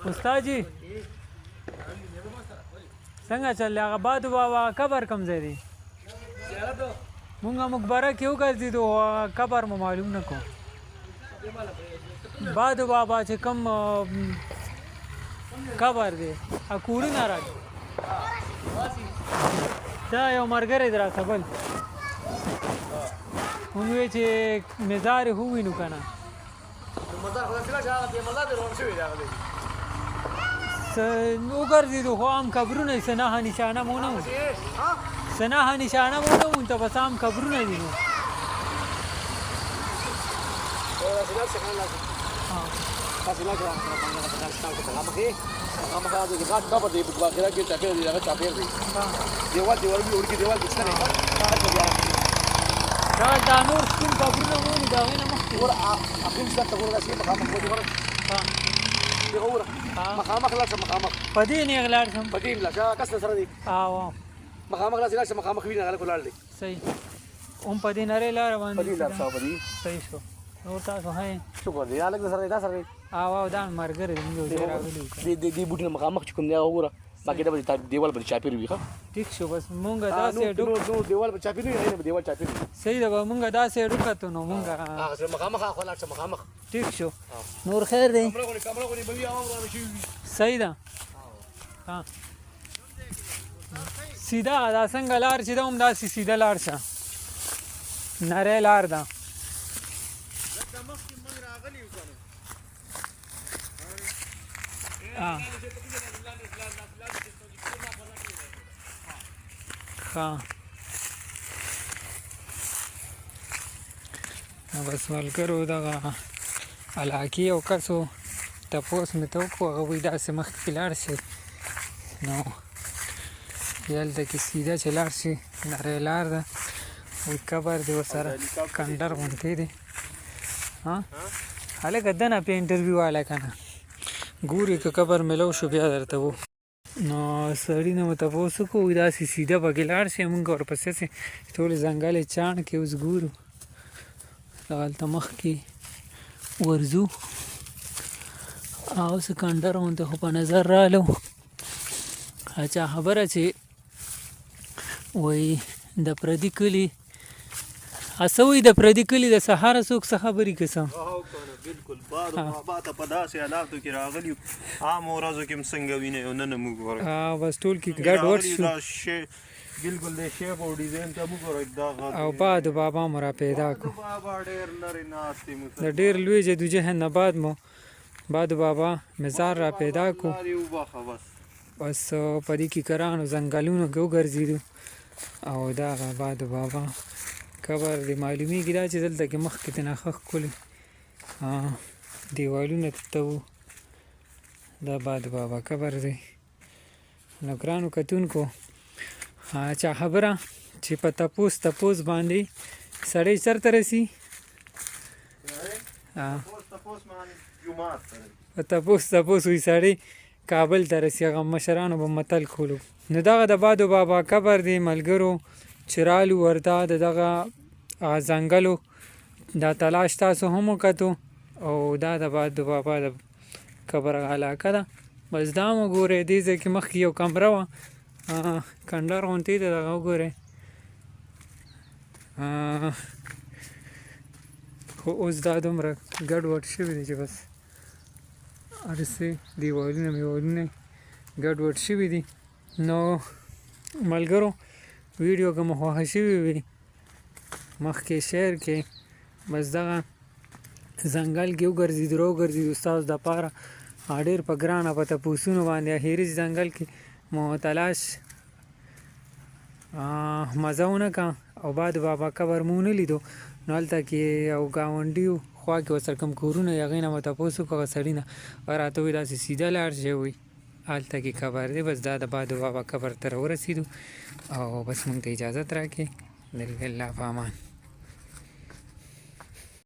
استاد جی څنګه چل هغه باد بابا قبر کوم ځای دی؟ مونږه مقبره کې وګرځېدو، قبر مو معلوم نه کو. باد بابا چې کوم قبر دی، کورونه راځي. دا یو مرګری دی راته بل مونږ وی چې مزار یې ووینو که نه. مزار خو داسې لاړ هغه مزار دی روان شوی دی هغه دی. څه وګرځېدو خو عام قبرونه یې څه نښه نښانه مو نه وو، څه نښه نښانه مو نه مونته، بس عام قبرونه دي. نو مخامخ هغه د غاټ قبر دی، په باقیرا کې چاپیر دی، هغه چاپیر دی، دیوال دیوال وړي، دیوال کې څه نه. دا دا نور سپین قبرونه مو دي، د هغې نه مخکې ګوره اخون ځای ته ګوره، داسې مخامخ ګوره، دی ګوره مخامخ لاړ شه، مخامخ په دې نیغ لاړ شم، په دې لاړ شه، کس سره دی. او مخامخ لاړ شه، مخامخ وینه هغه لاړ دی. صحیح، هم په دې نرۍ لاره باندې په دې لاړ شه، په دې. صحیح شو. نور تاسو ښه یې؟ شکر دی. هلک سره دی، دا سره دی. او دا مرګری دی، موږ یو ځای راغلي وو. دې بوټي نه مخامخ چې کوم دی هغه وګوره، باقي دا به دیوال به چاپیر وي. ښه ټیک شو، بس مونږ داسې ډوک نو دیوال به چاپیر وي، نه دیوال چاپیر وي. صحیح ده، مونږ داسې ډوکتو نو مونږ هغه سره مخامخ هغه لاړ شه مخامخ. ټیک شو، نور خیر دی. کمره غونې، کمره غونې به وي، عوام روان شوي وي. صحیح ده. ها سیده دا څنګه لار چې ده، هم داسې سیده لاړ شه، نری لار ده. ښه نو بس ملګرو دغه علاقې یو کس و، تپوس مې ته وکړو، هغه وایي داسې مخکې لاړ شئ، نو هلته کې سیده چې لاړ شي نری لار ده، وایي قبر دی ورسره کنډر غونتی دی. ها هلکه دنه په انټرویو والا که نه ګوري که قبر میلو شو بیا درته وو. نو سړي نه مو تپوس وکړو، وایي داسې سیده پکې لاړ شئ. موږ ورپسې سې ټول ځنګل یې چاڼ کې اوس ګورو، دغلته مخکې ورځو او څه کنډر غوندې خو په نظر رالو. چا خبره چې وایي د پردي کلي څه وایي، د پردي کلي د سهاره څوک څه خبرې که څه؟ بالکل، باد بابا ته په داسې حالاتو کې راغلي، عام ورځو کې هم څنګه وینئ او نن موږ ګورئ بس ټول کې ګډ وډ شو. بالکل د شیپ او ډیزاین ته وګورئ دا. او باد بابا مو را پیدا کو، بابا ډېر لرې ناست دی. د ډېر لوی جدوجهد نه بعد مو باد بابا مزار را پیدا کو. بس په دې کیکرانو ځنګلونو کې وګرځېدو او دا باد بابا قبر دی. معلومیږي دا چې دلته کې مخکې ترې نه ښه ښکلي دیوالونه ته وو. دا باد بابا قبر دی. نو ګرانو کتونکو، چا خبره چې په تپوس تپوس باندې سړی چرته رسي؟ په تپوس تپوس وي سړی کابل ته رسي، هغه مشرانو به متل کولو. نو دغه د بادو بابا قبر دی ملګرو، چې رالو ورته د دغه ځنګلو دا تلاش تاسو هم وکتو، او دا د بادو بابا د قبر علاقه ده. بس دا مو ګورئ، دې ځای کې مخکې یو کمره وه، کنډر غونتی ده، دغه وګورئ. خو اوس دا دومره ګډ وډ شوي دي چې بس هر څه دیوالونه میوالونه ګډ وډ شوي دي. نو ملګرو، ویډیو که مو خوښه شوي وي مخکې شیر کې. بس دغه ځنګل کې وګرځېدو راوګرځېدو ستاسو دپاره ډېر په ګرانه په تپوسونو باندې اخري ځنګل کې مو تلاش مزه ونه کا او بعد بابا قبر مو ونه لیدو. نو هلته کې یو ګاونډي خوا کې ورسره کوم کورونه یې، هغې نه مو تپوس وکړو، هغه سړي نه، هغه راته وویل داسې سیده لاړ شئ، وایي هلته کې قبر دی. بس دا د بادو بابا قبر ته راورسېدو او بس موږ ته اجازت راکړي. د الله په امان.